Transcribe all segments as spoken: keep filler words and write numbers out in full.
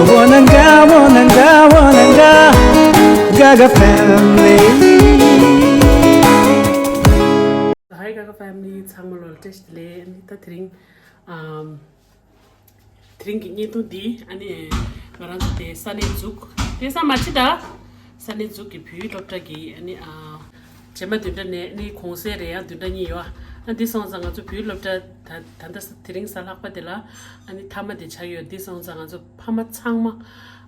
Wananga, wananga, wananga, Gaga family. Hi Gaga family, ཚང་མ་ལོ་བཀྲ་ཤིས་བདེ་ལེགས། ཨ་ནི་ད་དེ་རིང་ཨམ། དེ་རིང་གི་བརྙན་ཐུང་འདི་ཨ་ནི་ང་རང་ཚོ་དེ་ས་གནས་འཛུགས་དེ་ས་མ་ཕྱི་ད། ས་གནས་འཛུགས་ཀྱི་བོད་ཡིག་སློབ་གྲྭ་གི་ཨ་ནི་ཨ། རྗེས་མ་བདུན་ཕྲག་ནས་ནི་གུང་སེང་རེད་ཡ། བདུན་ཕྲག་གཉིས་ཡོད་ཨ། འདི་སོང་ཙང་ང་ཚོ་བོད་ཡིག་སློབ་གྲྭ་ད་ད་ལྟ་དེ་རིང་གཟའ་ལྷག་པ་དེ་ལ་ཨ་ནི་མཐའ་མ་དེ་ཆགས་ཡོད། འདི་སོང་ཙང་ང་ཚོ་ཕ་མ་ཚང་མ་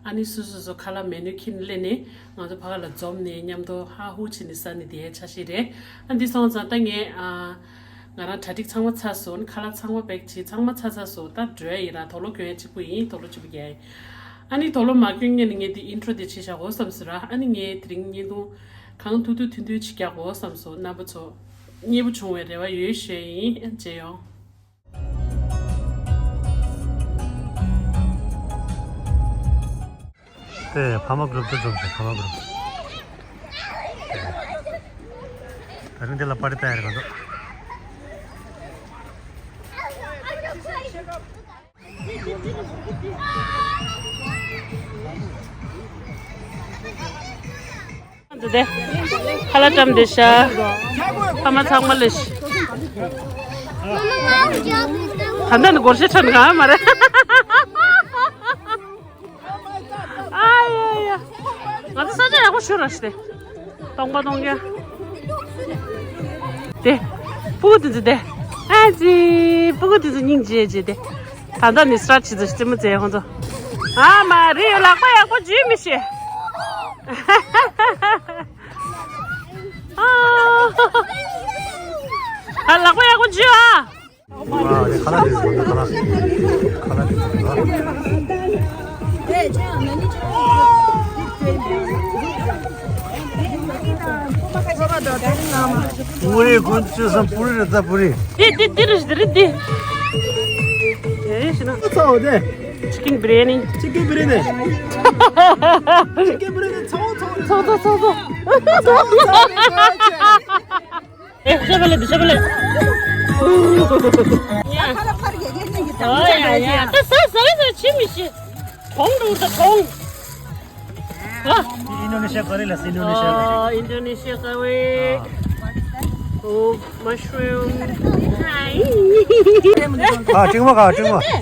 ཨ་ནི་སོ་སོ་སོ་ཁ་ལག་མེ་ནུ་འཁྱེར་ནས་སླེབས་ནས་ང་ཚོ་ཕ་ག་ལ་འཛོམས་ནས་མཉམ་དུ་ཧ་ཧུ་བྱས་ནས་ཟ་ནས་བསྡད་ཡ་འཆར་གཞི་རེད། ཨ་འདི་སོང་ཙང་ད་ངས་ཨ། ང་རང་གྲ་སྒྲིག་ཚང་མ་ཚར་སོང་། ཁ་ལག་ཚང་མ་པེག་བྱས་ཚང་མ་ཚར་ཚར་སོང་། ད་འགྲོ་ཡ་ཡིན་ར། དུག་ལོག་གྱོན་ཡ་གཅིག་པུ་ཡིན། དུག་ལོག་གཅིག་པུ་རྒྱག་ཡ་ཡིན། ཨ་ནི་དུག་ལོག་མ་གྱོན་སྔོན་ནས་ངས་འདི་ཨིན་ཊྲོ་དེ་བྱས་བཞག་གོ་བསམ་སོང་ར། ཨ་ནི་ངས་དེ་རིང་བརྙན་ཐུང་གང་ཐུབ་ཐུབ་ཐུང་ཐུང་ཅིག་རྒྱག་གོ་བསམ་སོང་། རྣམ་པ་ཚོ་མཉེས་པོ་བྱུང་བའི་རེ་བ་ཡོད་ཞུ་ཡ་ཡིན། ཨ་མཇལ་ཡོང་། དེ་ཕ་མ་གུ་རུབ་དེ་འཛོམས་ཤག་ཕ་མ་གུ་རུབ། ད་རིང་འདི་ལ་པར་ཊི་ལྟ་ཡ་རེད་གང་འདུག་འདི་དེ། ཁ་ལག་བཀྲམ་བསྡད་ཤག་ཕ་མ་ཚང་མ་ལ་ཤི། ད་ལྟ་ནི་སྒོར་གཞས་འཁྲབ་གང་མ་རེད། ཨ་ཡ་ཡ། ང་ཚོ་ས་ཆ་ཡག་པོ་ཤོད་ར་ཤི་དེ། སྟོང་པ་སྟོང་རྒྱ། དེ། སྤུ་གུ་དེ་ཚོ་དེ། ཨ་ཙི། སྤུ་གུ་དེ་ཚོ་སྙིང་རྗེ་རྗེ་དེ། ད་ལྟ་ནི་སྲ་ཆི་ཚོ་ཤི་རྩེད་མོ་རྩེ་ཁོང་ཚོ། ཨ་མ་རེད་ཡོད། ལག་པ་ཡག་པོ་འཇུས་མི་ཤེས། ཨ། ཨ་ལག་པ་ཡག་པོ་འཇུས་ཨ། ཨ་རེ་ཁ་ལག་རེད་ཟེར་ན་ཁ་ལག་ཁ་ལག་རེད་ཟེར་ན། པུ་རི་ཀུན་ཅི་སམ་པུ་རི་རེད་ད་པུ་རི། དེ་དེ་དེ་རེད་དེ་རེད་དེ། དེ་རེད་ཤི་ན། ཚོ་དེ། ཅི་ཀིན་བི་རི་ཡ་ནི། ཅི་ཀིན་བི་རི་ཡ་ནི། ཅི་ཀིན་བི་རི་ཡ་ནི་ཚོ་ཚོ་རེད། ཚོ་ཚོ་ཚོ་ཚོ། ཚོ་ཚོ་རེད། ཨེ། ཤ་བ་ལེ། ཤ་བ་ལེ། ཡ། ཨོ་ཡ་ཡ། ད་ཟ་ཟ་ཟ་ཆི་མི་ཤི། གྲོང་འགྲོ་ད་གྲོང་། ཨ། ཨིན་ཌོ་ནེ་ཤི་ཡ་ཀ་རི་ལ་ཨིན་ཌོ་ནེ་ཤི་ཡ་ཀ་རི། ཨ། ཨིན་ཌོ་ནེ་ཤི་ཡ་ཀ་རི། ཨོ། མ་ཤུ་རུམ། ཨ། ཀྲིང་མ་ག་ཀྲིང་མ། ཕ་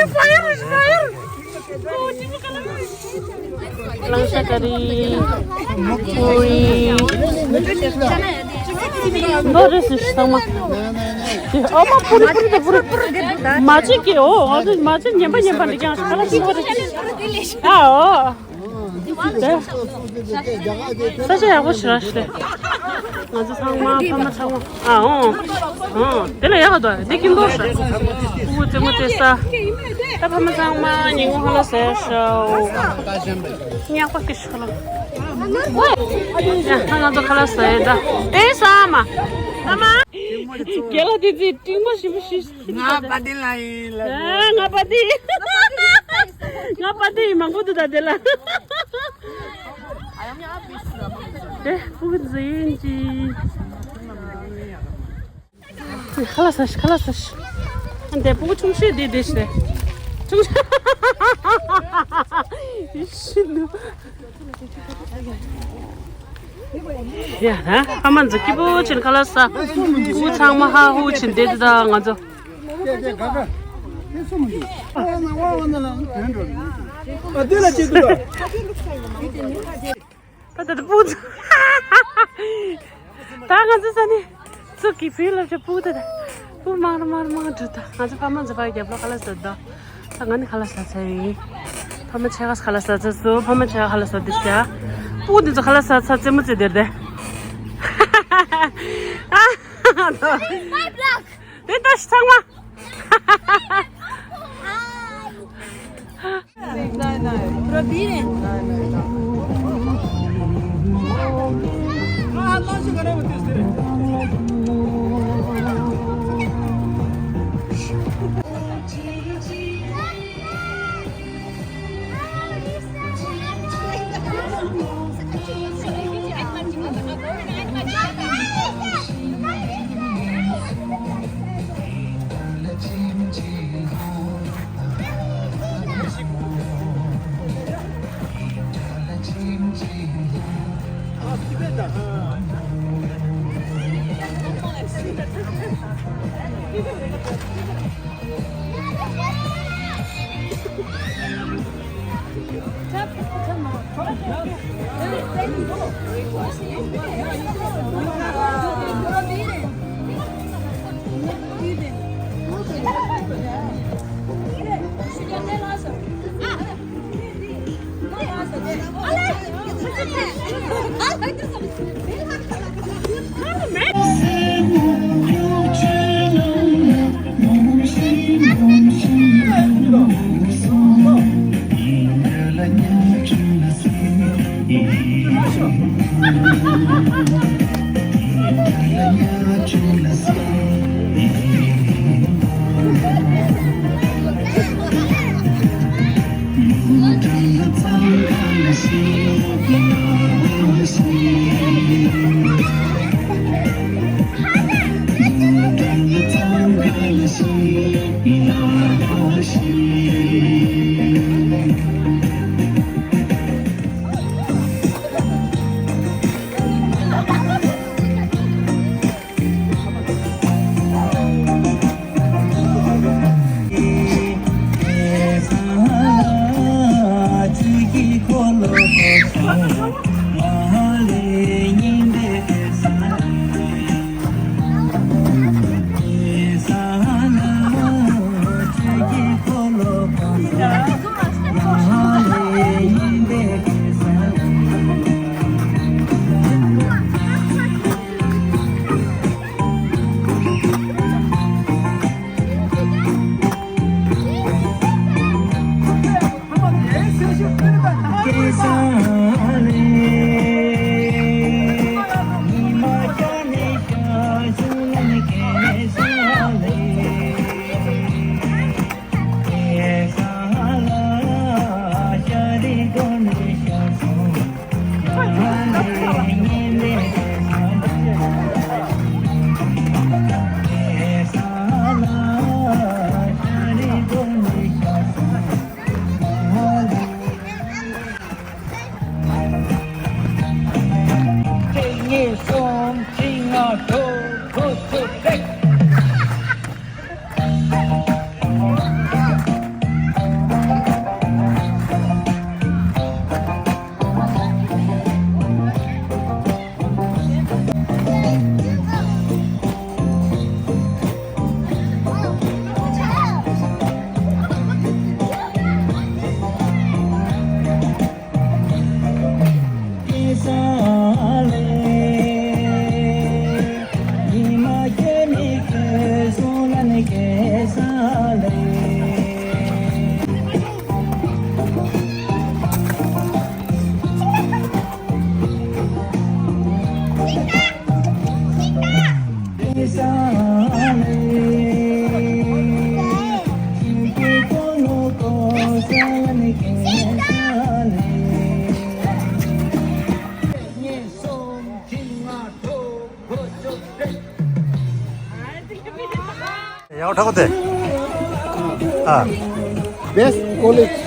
ཡར་ཕ་ཡར། གླང་ཤ་ཀ་རི། པུ་རི། མདོ་རེ་སུ་ཞིག་ཚང་མ། ཨ་མ་པུ་རི་པུ་རི་དང་པུ་རི། མ་གཅིག་གི་འོ། ང་ཚོ་མ་གཅིག་ཉན་པ་ཉན་པ་འདི་ཀྱང་ཁ་ལག་ཞིག་པུ་རི། ཨ་འོ། ས་ཆ་ཡག་པོ་ཞེ་དྲག་ཞིག་རེད། ང་ཚོ་ཚང་མ་ཕ་མ་ཚང་མ། ཨ་འོང་། འོང་། དེ་ལ་ཡག་ག་འདུག་དེ་ཀིན་པོ་ཞིག་ཕྲུ་གུ་རྩེད་མོ་རྩེ་ས། ད་ཕ་མ་ཚང་མ་ཉིན་གུང་ཧ་ལ་ཟས་ཤོག་ཉག་པ་ཀི་ཤོག་ལ། ཡ་ད་ང་ཚོ་ཁ་ལག་ཟས་ད། ཨེ་ས་མ། ཨ་མ། རྒན་ལགས་དེ་ཚོས་ཀྲིང་མ་ཞིམ་པོ་ཞིག་ང་པ་ཏི་ལ་ཡིན་ལ། ཨ་ང་པ་ཏི། ང་པ་ཏི་མང་པོ་འདུག་ད་དེ་ལ། དེ་ཕྲུ་གུ་འཛིན་ཡིན་གྱི། ཁ་ལག་ཟ་ཤི། ཁ་ལག་ཟ་ཤི། འདི་ཕྲུ་གུ་ཆུང་ཤོས་འདི་འདི་ཤི་རེད། ཆུང་ཤོས། ཤི་ནུ། ཡ་ཧ། ཨ་མ་འཛུགས་སྐྱིད་པོ་ཆེན་ཁ་ལག་ཟ། ཕྲུ་གུ་ཚང་མ་ཧ་ཧུ་ཆེན་བསྡད་དེ་ད་ང་ཚོ། ཨ་དེ་ལ་ཅི་འདུག་ད་ད་ད་སྤུ་གུ། ད་ང་ཚོ་ས་ནི་ཚུགས་ཀྱི་བུའི་ལབ་ཆ་སྤུ་གུ་ད་ད། སྤུ་གུ་མང་རུ་མང་རུ་མང་འགྲོ་ད། ང་ཚོ་ཕ་མ་ཚོ་ཕ་རྒྱབ་ལོགས་ཁ་ལག་ཟ་ད། ད་ང་ནི་ཁ་ལག་ཟ་ཚར་ཡིན། ཕ་མ་ཆེ་ཁ་ཁ་ལག་ཟ་ཚར་སོང་། ཕ་མ་ཆེ་ཁ་ཁ་ལག་ཟ་དེ་ཤ། སྤུ་གུ་འདི་ཚོ་ཁ་ལག་ཟ་ཚར་རྩེད་མོ་རྩེ་དེར་དེ། དེ་ལྟ་ཞིག་ཚང་མ། གཅིག་གཉིས་གསུམ་བཞི་ལྔ་དྲུག་དགུ་བཅུ་བདུན། ཡག་པོ་དྲག་པོ་དེ། ཨ། Best quality.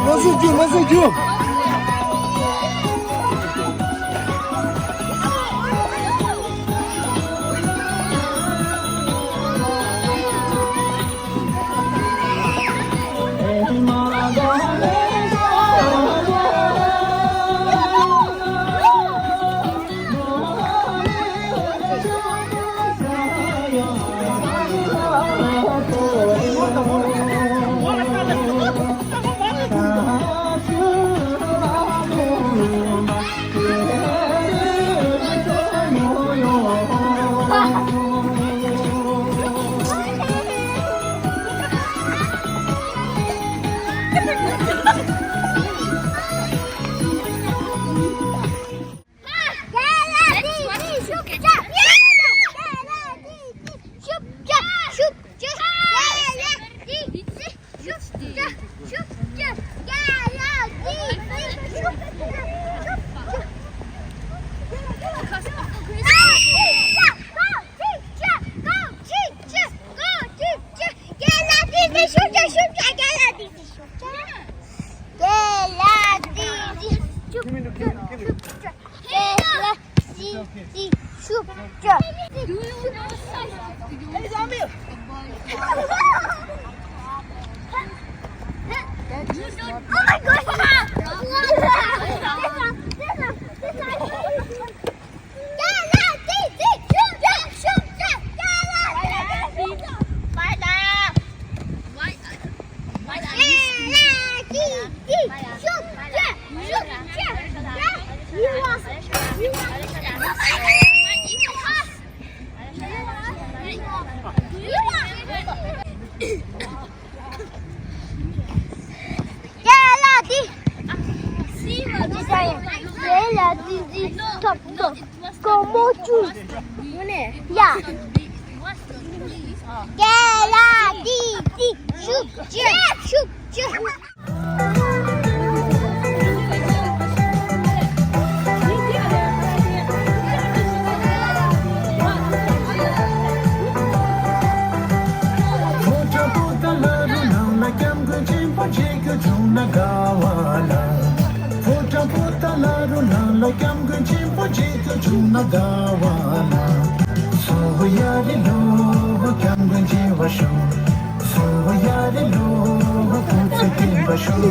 མ་སུ་རྒྱུ། མ་སུ་རྒྱུ། ཤུགས་ཆེ་ཤུགས་ཆེ། རྒྱལ་ལ་དེ་ཤུགས་ཆེ། རྒྱལ་ལ་དེ་ཤུགས་ཆེ། རྒྱལ་ལ་དེ་དེ་ཤུགས་ཆེ། Oh my God! Comment tu? ཡ། རྒྱལ་ལ་དེ་དེ་ཤུགས་ཆེ་ཤུགས་ཆེ། ཕོ་བྲང་པོ་ཏཱ་ལ་རུ་ནང་ལ་སྐྱབས་མགོན་ཆེན་པོ་མཇལ་རྒྱུ་བྱུང་ན་དགའ་བ་ལ། ཕོ་བྲང་པོ་ཏཱ་ལ་རུ་ནང་ལ་སྐྱབས་མགོན་ཆེན་པོ་མཇལ་རྒྱུ་བྱུང་ན་དགའ་བ་ལ། སོ་ཡ་རི་ལོ་སྐྱབས་མགོན་མཇལ་བར་ཤོག་སོ་ཡ་རི་ལོ་སྐུ་ཚེ་བརྟན་པར་ཤོག་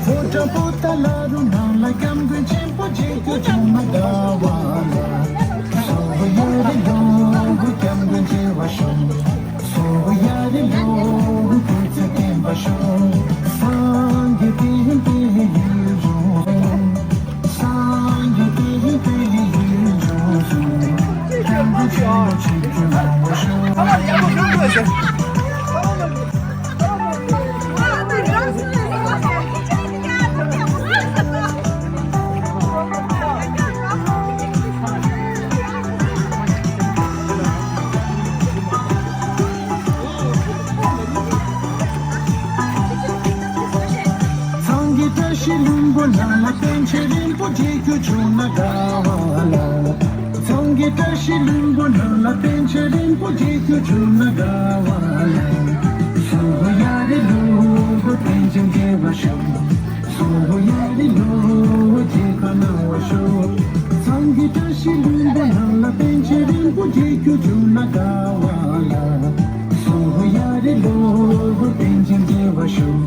ཕོ་བྲང་པོ་ཏཱ་ལ་རུ་ནང་ལ་སྐྱབས་མགོན་ཆེན་པོ་མཇལ་རྒྱུ་བྱུང་ན་དགའ་བ་ལ། སོ་ཡ་རི་ལོ་སྐྱབས་མགོན་མཇལ་བར་ཤོག་སོ་ཡ་རི་ལོ་སྐུ་ཚེ་བརྟན་པར་ཤོག་སངས་རྒྱས་བསྟན་པའི་ཡུལ་ལྗོངས་སུ། སངས་རྒྱས་བསྟན་པའི་ཡུལ་ལྗོངས་སུ། སྐྱབས་མགོན་ཆེན་པོ་མཆོག་གི་ལམ་བར་ཤོག་སངས་རྒྱས་བཀྲ་ཤིས་ལྷུན་པོ་ནང་ལ་པཎ་ཆེན་རིན་པོ་ཆེ་མཇལ་རྒྱུ་བྱུང་ན་དགའ་བ་ལ། སངས་རྒྱས་བཀྲ་ཤིས་ལྷུན་པོ་ནང་ལ་པཎ་ཆེན་རིན་པོ་ཆེ་མཇལ་རྒྱུ་བྱུང་ན་དགའ་བ་ལ། སོ་ཡ་རི་ལོ་པཎ་ཆེན་མཇལ་བར་ཤོག་སོ་ཡ་རི་ལོ་མཇལ་ཁ་གནང་བར་ཤོག་སངས་རྒྱས་བཀྲ་ཤིས་ལྷུན་པོ་ནང་ལ་པཎ་ཆེན་རིན་པོ་ཆེ་མཇལ་རྒྱུ་བྱུང་ན་དགའ་བ་ལ། སོ་ཡ་རི་ལོ་པཎ་ཆེན་མཇལ་བར་ཤོག་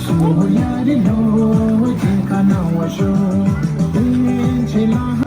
སོ་ཡ་རི་ལོ་མཇལ་ཁ་གནང་བར་ཤོག་པཎ་ཆེན་ལ།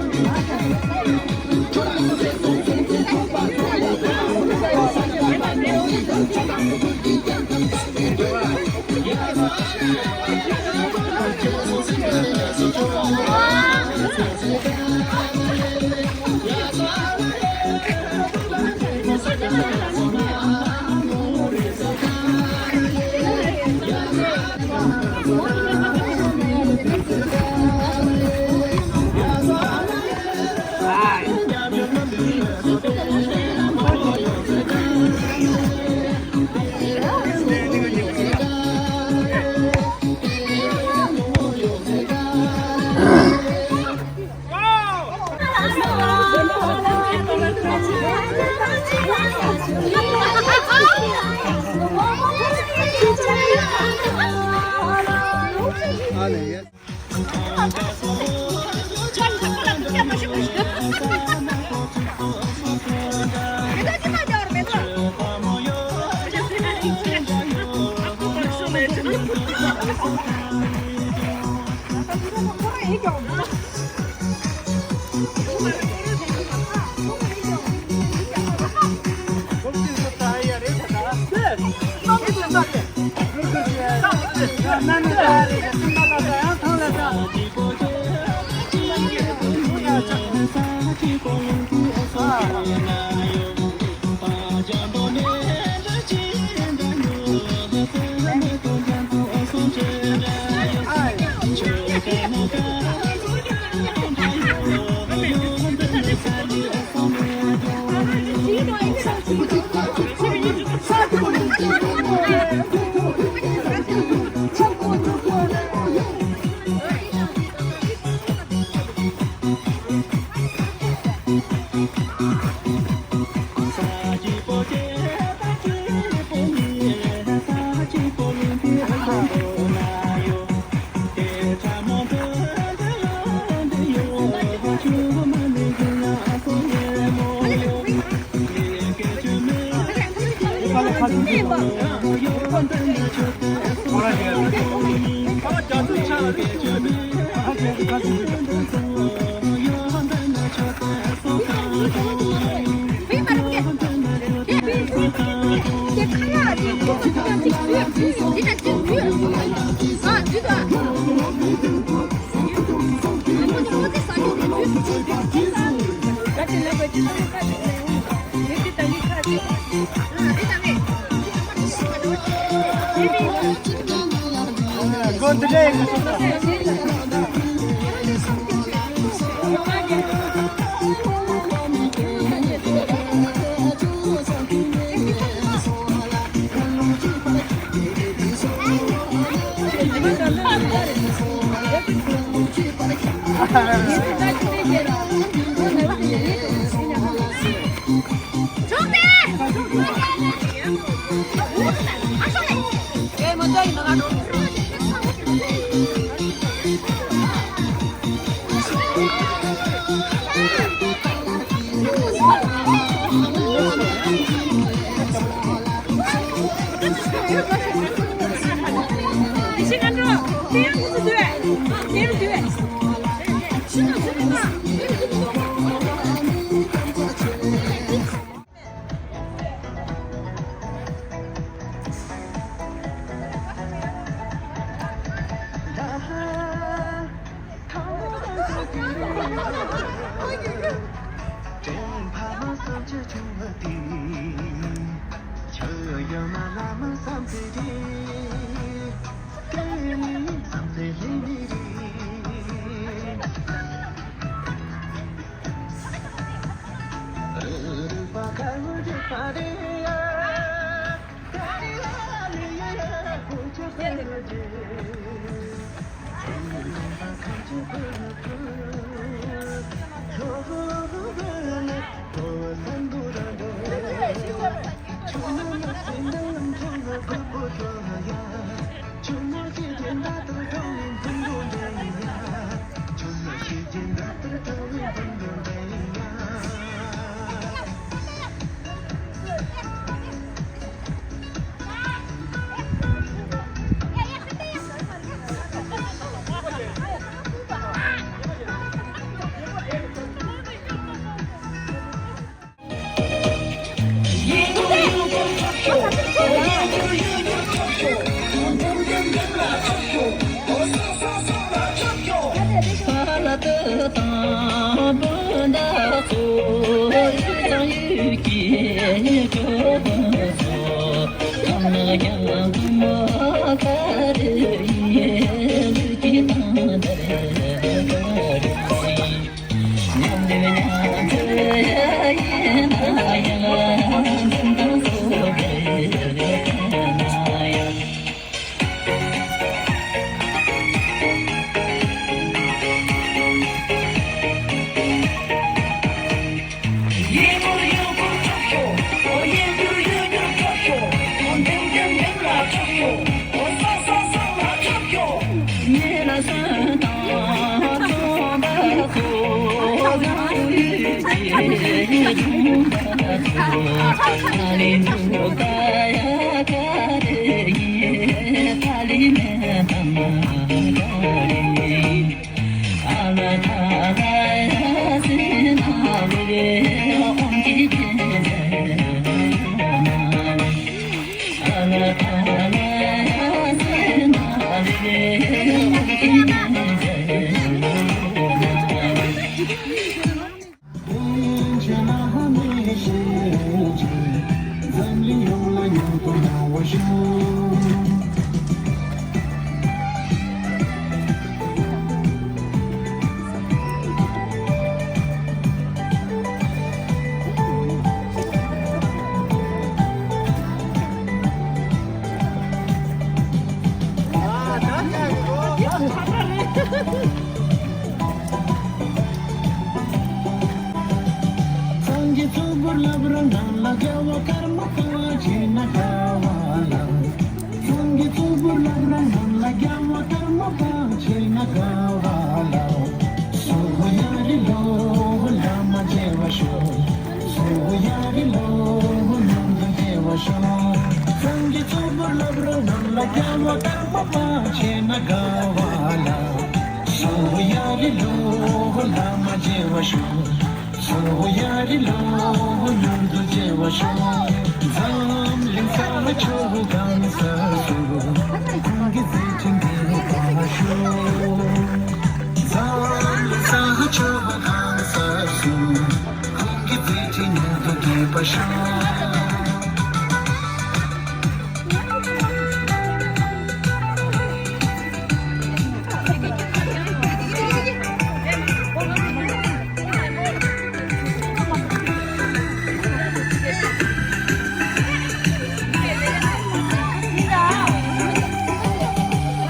སངས་རྒྱས་གཙུག་པུར་བསླབ་ར་ནང་ལ་དགེ་བ་སྐར་མ་གང་བྱེད་ན་དགའ་བ་ལ།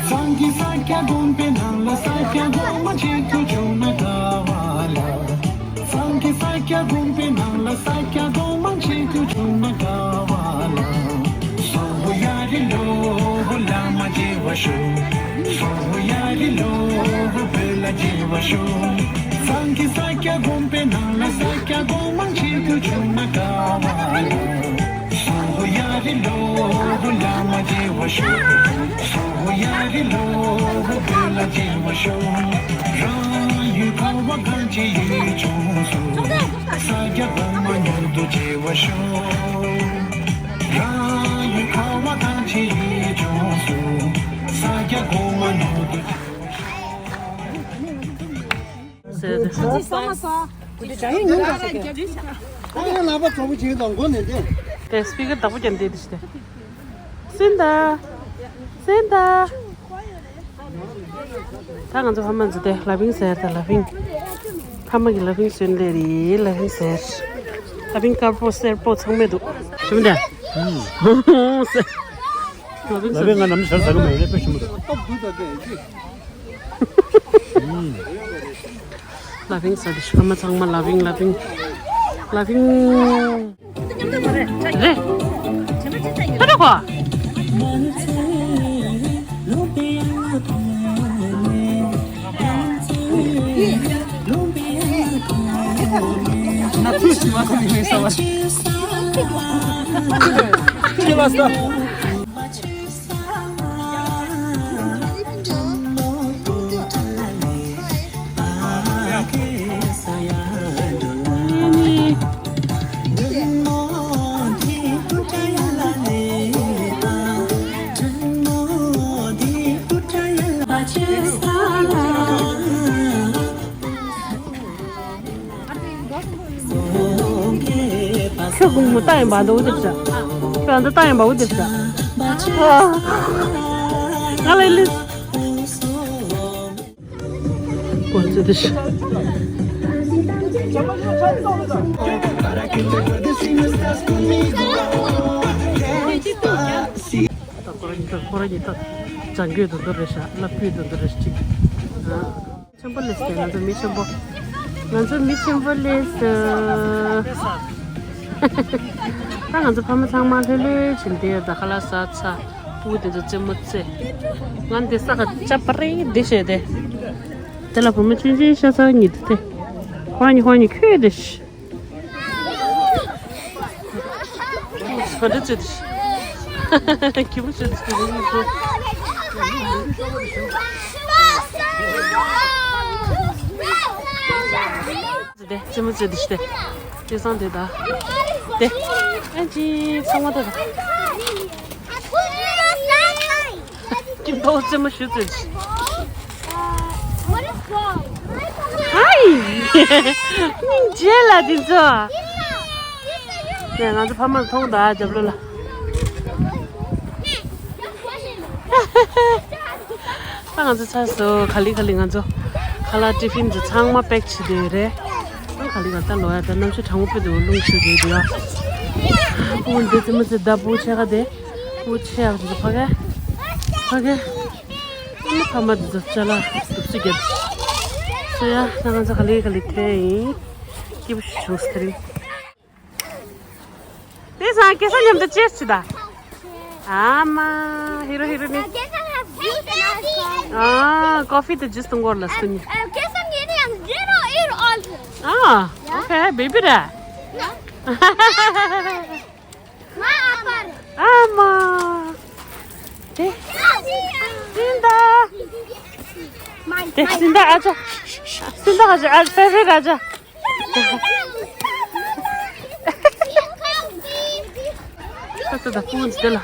སངས་རྒྱས་ས་སྐྱ་དགོན་པའི་ནང་ལ་ས་སྐྱ་སྒོ་མ་ཆེ་ཁྱོད་བྱུང་ན་དགའ་བ་ལ། སངས་རྒྱས་ས་སྐྱ་དགོན་པའི་ནང་ལ་ས་སྐྱ་སྒོ་མང་ཆེན་དུ་བྱུང་ན་དགའ་བ་ལ། སོ་ཧོ་ཡ་རི་ལོ་ཧོ་བླ་མ་མཇལ་བར་ཤོག་སོ་ཧོ་ཡ་རི་ལོ་ཧོ་བོད་ལ་མཇལ་བར་ཤོག་སངས་རྒྱས་ས་སྐྱ་དགོན་པའི་ནང་ལ་ས་སྐྱ་སྒོ་མང་ཆེན་དུ་བྱུང་ན་དགའ་བ་ལ། སོ་ཧོ་ཡ་རི་ལོ་ཧོ་བླ་མ་མཇལ་བར་ཤོག་སོ་ཧོ་ཡ་རི་ལོ་ཧོ་བོད་ལ་མཇལ་བར་ཤོག་རང་ཡུལ་ཁ་བ་གངས་ཅན་ཡུལ་ལྗོངས་སུ། ས་སྐྱ་གོང་མ་མྱུར་དུ་མཇལ་བར་ཤོག་རང་ཡུལ་ཁ་བ་གངས་ཅན་ཡུལ་ལྗོངས་སུ། ས་སྐྱ་གོང་མ་མྱུར་དུ་མཇལ་བར་ཤོག་ཟེར་ཏེ། ཨ་ནི་ལག་པ་གཙོ་བོ་ཅིག་དང་མགོ་ནས་འདི། དེ་སྤི་ཀར་བདག་པོ་རྒྱབ་བསྡད་དེ་ཤི་དེ། སུན་ད། སུན་ད། ད་ང་ཚོ་ཕ་མ་ཚོ་དེ་ལ་ཕིང་ཟེར་ད་ལ་ཕིང་། ཕ་མ་གི་ལ་ཕིང་སུན་ལེ་རི་ལ་ཕིང་ཟེར། ལ་ཕིང་དཀར་པོ་སེར་པོ་ཚང་མེད་འདུག་ཞུ་མི་འདྲ། ཧུང་ཧུང་ཟེར། ལ་ཕིང་ཟེར། ང་ནམ་ཞར་ཟ་གི་མ་ཡོད་ལེ་པེ་ཞུ་མི་འདུག་ལ་ཕིང་ཟེར་དེ་ཕ་མ་ཚང་མ་ལ་ཕིང་ལ་ཕིང་ལ་ཕིང་། རེད། ད་རེད་གོ། ན་ཐུག་ཞིག་མ་ཐུག་ཡིན་ས་བ། ཁྱེད་ལ་ས། ཁྱོད་དགུང་མོ་ལྟ་ཡིན་པ་འདུག་དེ་བྱ། ཁྱོད་འདི་ལྟ་ཡིན་པ་འུ་དེ་བྱ། ང་ལ་ལི། ཁོ་ཚོ་དེ་བྱ། ཁོ་རང་ཉིད་ཐག་ཁོ་རང་ཉིད་ཐག་ཅང་གོས་དུ་འདུ་རེ་ཤ་ལབ་གོས་དུ་འདུ་རེ་ཤ་ཅིག་ཆེན་པོ་ལེས་ཏེ་ང་ཚོ་མི་ཆེན་པོ། ང་ཚོ་མི་ཆེན་པོ་ལེས། ད་ང་ཚོ་ཕ་མ་ཚང་མ་ལྷོད་ལྷོད་བྱིན་ཏེ་ད་ཁ་ལག་ཟ་ཚ། འུ་དེ་ཚོ་རྩེད་མོ་རྩེ། ང་འདི་ས་ཁ་ཅབ་པ་རེད་འདི་བྱས་ཏེ། དེ་ལ་བུ་མོ་ཆུང་ཆུང་ཤ་ཚ་གཉིས་དེ། ཧོ་ནི་ཧོ་ནི་ཁྱོད་དེ་ཤི། ག་འདྲ་བྱེད་དེ་ཤི། ཁྱི་མོ་བྱེད་དེ་ཤི། དེ་རྩེད་མོ་རྩེ་དེ་ཤི་དེ། དེ་སང་དེ་ད། དེ། ཨན་ཅི་ཚང་མ་ད་ད། ཀིམ་ཐོག་རྩེད་མོ་ཞུ་རྩེ་དེ་ཤི། ཧའི། སྙིང་རྗེ་ལ་དེ་ཚོ། ནས་ང་ཚོ་ཕ་མར་མཐོང་ད་རྒྱབ་ལོ་ལ། ད་ང་ཚོ་ཚར་སོང་། ག་ལེ་ག་ལེ་ང་ཚོ་ཁ་ལག་ཏི་ཕིན་ཚོ་ཚང་མ་པེག་བྱེད་དེ་ཡོད་རེད། ཨ་ག་ལེ་ག་ད་ལོ་ཡ་ད་གནམ་གཤིས་གྲང་མོ་དཔེ་འདུག་རླུང་ཤུགས་རེད་འདུག་ཡ། ཨུ་འདི་ཙི་མི་ཙི་ད་བུ་ཆེ་ག་དེ་བུ་ཆེ་ཡག་ཅིག་ཕ་ག་ཕ་ག་ཨ་ནི་ཕ་མ་འདི་ཚོ་ཅ་ལག་འདུག་སེ་རྒྱབ་སོ་ཡ། ད་ང་ཚོ་ག་ལེ་ག་ལེ་ཐེ་ཡིན། སྐྱིད་པོ་ཞིག་བྱུང་སོང་དེ་རིང་། དེ་སང་སྐལ་བཟང་མཉམ་དུ་ཅེར་ཅི་ད། ཨ་མ། ཧི་རོ་ཧི་རོ་ནི། ཨ། ཀོ་ཧྥི་དང་ཇུས་དང་སྐོར་ལ་སུ་ནི། ཨ། ཨོ་ཁེ་བེ་བི་ར། ཨ་མ། དེ། དེ་སིན་ད་ཨ་ཅག་སིན་ད་ཨ་ཅག་ཨ་ཕེ་ཕེ་ཨ་ཅག་ད་ད་ད་ཕུང་དེ་ལ།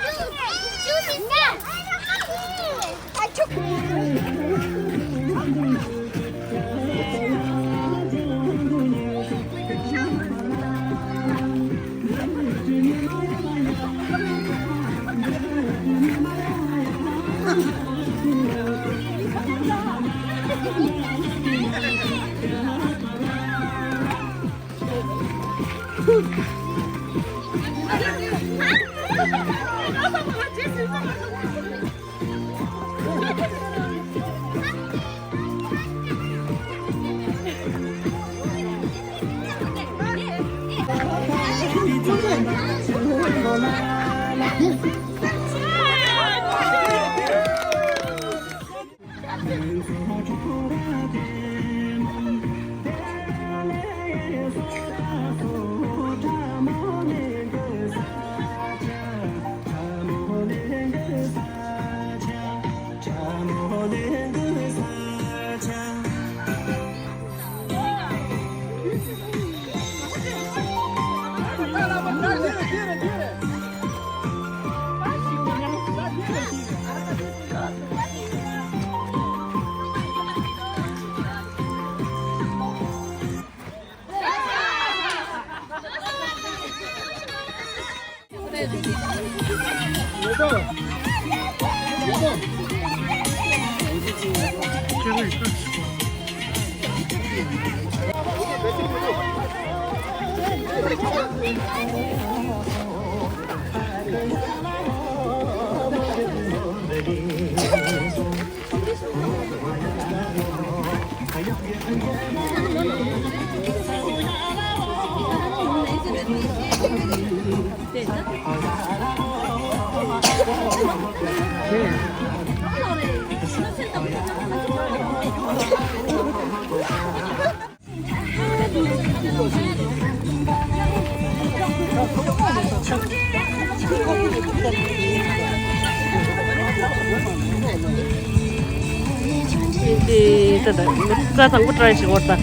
རྩྭ་དང་པོ་ཊ་རའི་བྱེད་དགོས་ད།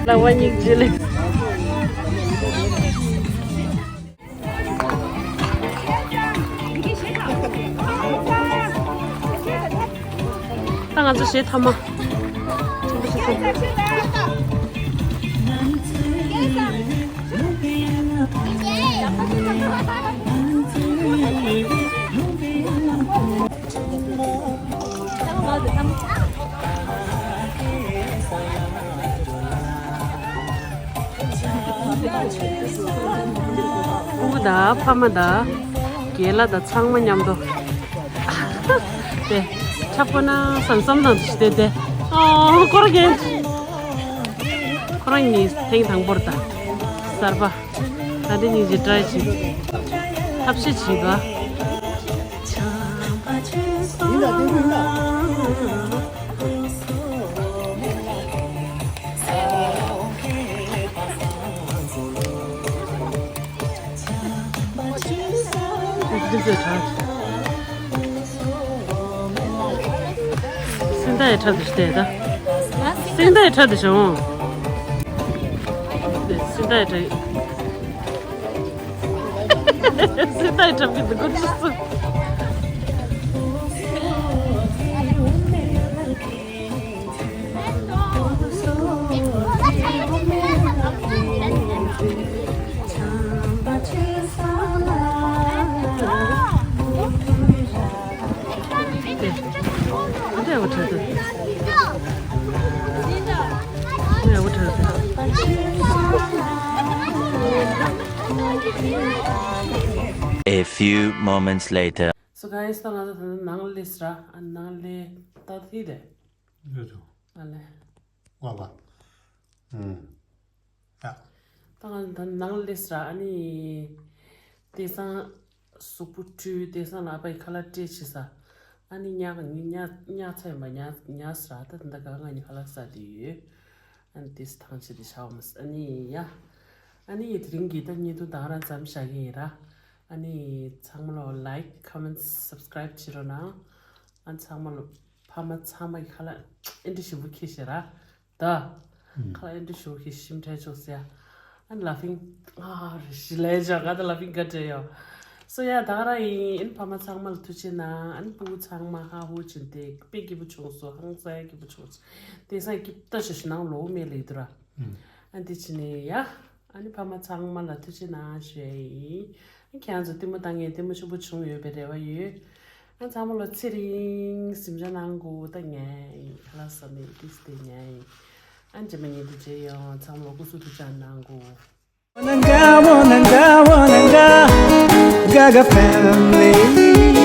ལ་བ་གཉིས་བྱེད་ལེ། ད་ང་ཚོ་གཞས་མཐའ་མ། ཆེན་པོ་ཞིག་ཐོབ། ཕྲུ་གུ་དང་ཕ་མ་དང་རྒན་ལགས་དང་ཚང་མ་མཉམ་དུ། དེ་ཁྲ་པོ་ན་བསམ་བསམ་དང་དུ་ཞིག་དེ་དེ། ཨོ་ཁོ་རང་རྒན། ཁོ་རང་གཉིས་ཐེངས་དང་པོར་དང་གསར་པ། ད་འདི་གཉིས་ཀྱི་ཊ་རའི་བྱེད། ཐབས་ཤེས་བྱེད་པ། སིན་ད་ཡ་ཁྲ་དུ་ཤི་ད། སིན་ད་ཡ་ཁྲ་དུ་ཤི་འོང་། སིན་ད་ཡ་ཁྲ། སིན་ད་ཡ་ཁྲ་གི་དུ་གོ་ཆུ་སུ། A few moments later. So guys, ད་ང་ཚོ་ད་ནང་ལས་ར། ཨ་ནང་ལས་ད་ཐི་རེད། ཡོད་དོ། ཨ་ལས། ཝ་ཝ། ཨུམ། ཡ། ད་ང་ད་ནང་ལས་ར། ཨ་ནི་དེང་སང་གཟུགས་པོ་བཀྲུས། དེང་སང་ལ་ཨ་ཕའི་ཁ་ལག་སྤྲད་བྱས་ས། ཨ་ནི་ཉག་ཉག་ཉག་ཚ་ཡིན་པ་ཉག་ཉག་ས་ར། ད་ད་ག་ང་གཉིས་ཁ་ལག་ཟ་དུས་ཡོད། ཨ་ནི་དེ་ཐང་ཆད་དེ་ཆགས་མ་ས། ཨ་ནི་ཡ། ཨ་ནི་དེ་རིང་གི་ད་བརྙན་ཐུང་ད་ག་རང་མཚམས་བཞག་གི་ཡིན་ར། ཨ་ནི་ཚང་མ་ལོ་like, comment, subscribe བྱེད་རོགས་གནང་། ཨ་ཚང་མ་ལོ། ཕ་མ་ཚང་མ་གི་ཁ་ལག་ཨེ་འདྲ་ཞིམ་པོ་ཁྱེར་ཤག་ར། ད། ཁ་ལག་ཨེ་འདྲ་ཞིམ་པོ་ཁྱེར་ཤིམ་ཁྲལ་ཆོག་ཟེར། ཨ་ནི་ལ་ཕིང་ཨ་རེ་ཞི་ལས་ཇག་ག་ད་ལ་ཕིང་ག་འདྲ་ཡོད། སོ་ཡ་ད་ག་ར་ཡིན། ཨ་ནི་ཕ་མ་ཚང་མ་ལ་ཐུགས་རྗེ་གནང་། ཨ་ནི་སྤུ་གུ་ཚང་མ་ཧ་ཧུ་ཕྱིན་ཏེ་དཔེ་སྐྱིད་པོ་བྱུང་སོང་། ཧང་སང་སྐྱིད་པོ་བྱུང་སོང་། དེང་སང་སྐྱིད་པོ་ཞེ་ཞིག་ནང་ལོག་མེད་ལེ་དུ་ར། ཨ་འདི་ཕྱི་ནས་ཡ། ཨ་ནི་ཕ་མ་ཚང་མ་ལ་ཐུགས་རྗེ་གནང་ཞུ་ཡ་ཡིན། ཨ་ཁྱེད་རང་ཚོ་ལྟད་མོ་ལྟ་མཁན་ལྟད་མོ་ཆེན་པོ་བྱུང་ཡོད་པའི་རེ་བ་ཡོད། ཨ་ཚང་མ་ལ་ཚེ་རིང་གཟིམ་འཇག་གནང་དགོས། ད་ཉལ་ཡིན། ཁ་ལག་ཟ་མེད་ཏིས་ཏེ་ཉལ་ཡིན། ཨ་རྗེས་མ་ཉིན་དུ་མཇལ་ཡོང་། ཚང་མ་ལ་སྐུ་གཟུགས་ཐུགས་ཅག་གནང་དགོས། Wananga, wananga, wananga, Gaga family.